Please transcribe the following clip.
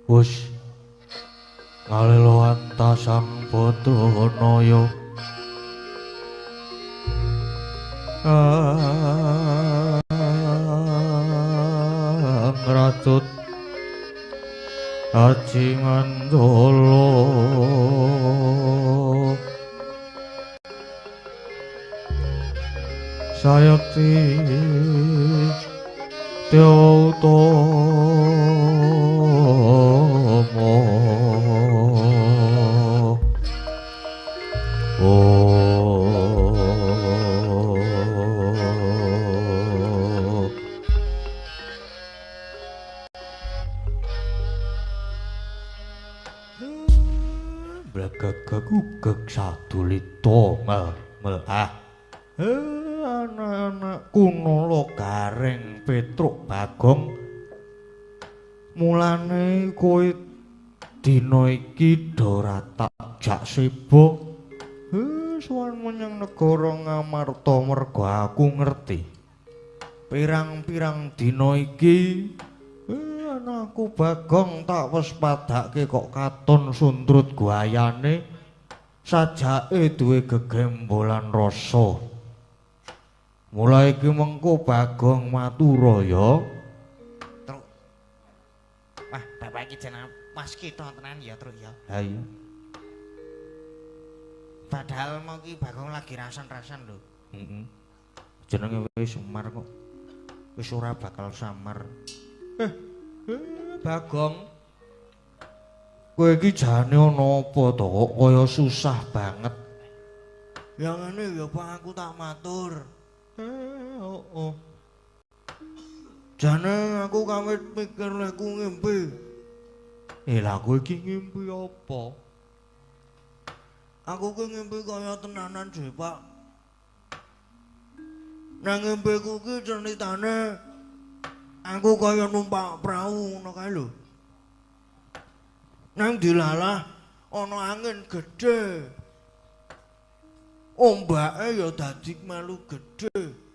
Wis ngaleloan tasang Badanaya. Ngracut aji ngandala sayekti Dewa Utama. Glegegegugeg sadulita mel mel ah. Anak-anak Kunala Gareng Petruk Bagong, mulane kowe dina iki do ora tak jak seba. Sowan menyang negara Ngamarta mergo aku ngerti pirang-pirang dina iki anakku Bagong tak wes padake kok katon sundrut guayane sajake duwe gegembolan rasa. Mulai iki mengko Bagong matura ya. Truk. Wah, bapak iki jeneng Mas Kita tenan ya, Truk ya. Ha iya. Padahal mau ki Bagong lagi rasan-rasan lho. Heeh. Jenenge wis semar kok. Wis ora bakal samar. Bagong. Kowe iki jane ana apa to kok kaya susah banget. Ya ngene ya Pak, aku tak matur. Oh. Jane aku kawit mikir lek ku ngimpi. Lah kowe iki ngimpi apa? Aku ki ngimpi kaya tenanan dhewe, Pak. Nang ngimpiku ki ceritane aku kaya numpak prau ngono kae lho. Nang dilalah ana angin gedhe. Ombake ya dadi melu gedhe.